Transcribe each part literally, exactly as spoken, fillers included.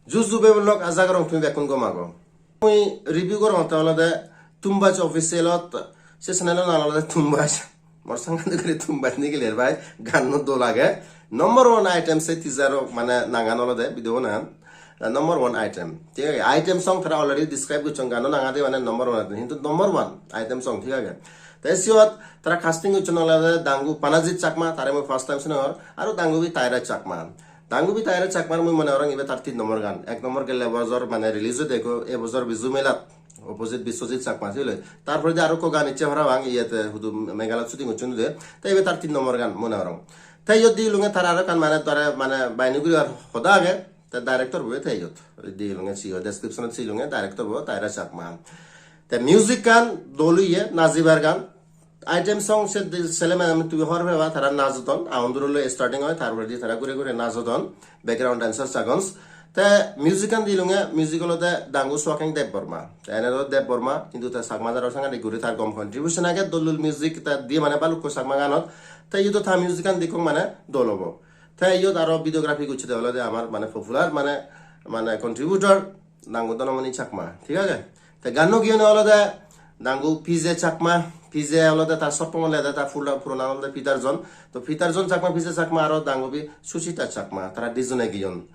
Ju ju bebonlok, aja gorong tumi bekkun gom ago. Mui review gorongotte olode Tumbaj Official-ot, se channel-o nang olode Tumbaj. Mor sangade guri Tumbaj nigiler bhai, ganno dol age. Number one item se teaser-o mane nangan olode video-nan. Number one item. Thik age? Item song tara already describe gocchon, ganno nangade mane number one item. Hintu number one item song, thik age? Te siyot tara casting gocchon olode Dangu Panajit Chakma, tare mui first time sinongor, aro Dangubi Taira Chakma. Dangubi Taira Chakmar mui mone gorong ibe tar tin nombor gan. Ek nombor gelle bojor mane release oide ekko, e bojor Bizu Melat opposite Biswajit Chakma sile. Tar poredi aro ekko gan icche parapang, iyete hudu Meghalaya shooting gocchon de. Te ibe tar tin nombor gan mone gorong. Te iyot digilunge tar aro ekkan mane tare mane baini guribar hoda age. Te director bo te iyot. Digilunge siyo description-ot sigilunge director bo Taira Chakma. Te music gan dol oye, najibar gan. Item song se di-, sele mane tumi hobor peba, tara najodon, aunduruloi starting oi, tar poredi tara gure gure najodon, background dancers agon. Te music an dilunge, music olode Dangu Suakeng Debbarma. Te ene do Debbarma, hintu te Chakma jaro sangadi guri tar gom contribution age, dol dol music te diye mane balukko Chakma ganot. Te iyot ta music an dikkong mane dol obo. Te iyot aro videography gocchede olode amar mane popular mane, mane contributor Dangu Dhanamani Chakma, thik age? Te ganno giyone olode Dangu P J Chakma, P J olode tar short form olode tar pura-, puro nang olode Peter John. To Peter John Chakma, P J Chakma aro Dangubi Suchita Chakma, tara dijone giyon.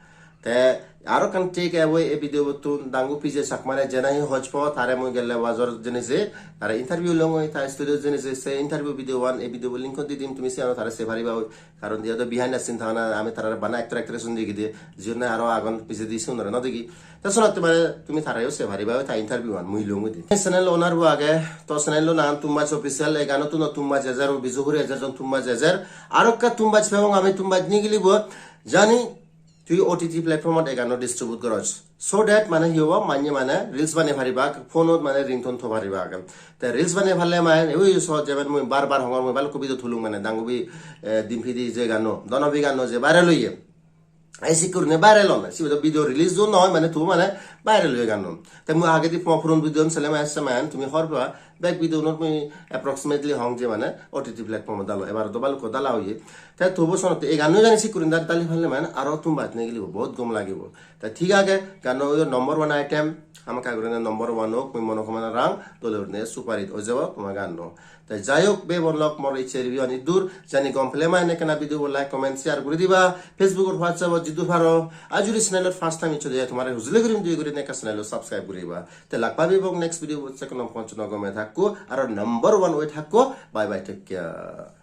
Te aro ekkan take away ei video bottun, Dangu P J Chakmare je nahi hoj po, tare mui gelle bojor jenei je, tare interview longoi, ta studio jenei je, se interview video an ei video bo link ot di dim, tumi se aro tare sei pariba oi. Karon iyot do behind the scene thana, ami tarare bana actor actress un degi de, jiune aro agon pijedi sigunore no degi. Te sonotte mane tumi tarayo sei pariba oi, ta interview an mui longoi de. Channel owner bo age, to channel o nang Tumbaj Official, ei ganottun o Tumbaj ejer, o Biju hure ejer jon Tumbaj ejer. Aro ekka Tumbaj pebong ami, Tumbaj nigilibo, jani tui O T T platform ot ei ganno distribute goros. So that mane hi obo, manye mane reels banei paribak, phone ot mane ringtone tho paribak. Te reels banei parle mane ui so jemon mui bar bar hongor, mui balukko video tulung mane Dangubi, eh, Dimpidi je ganno, Donobi ganno je viral oye. Ei sikke gurine viral on, sibe do video release do noi mane, tubu mane viral oye ganno. Te mui agedi po puron video an sele mane, se mane tumi hobor peba, bek video unot mui approximately hong je mane O T T platform ot dalo, ebar do balukko dala oye. Te tubu sonotte ei ganno jani sikke gurine dali parle mane aro Tumbaj nigilibo, bahut gom lagibo. Te thik age, ganno oyo number one item, hamakkai gurine number one ok, mui monokamona rang, dole gurine super hit oi jabo toma ganno. Te jai hok, bebonlok, mor icche review an iddur, jani gom pele mane ekkena video bo like, comment, share guri diba, Facebook or WhatsApp ot jidu paro, ar judi channel ot first time iccho de tomare hujuli gurim dui gurine ekka channel o subscribe guri diba. Te lak pebong next video bot, se kono ponchono gome thakko, aro number one oi thakko, bye bye, take care.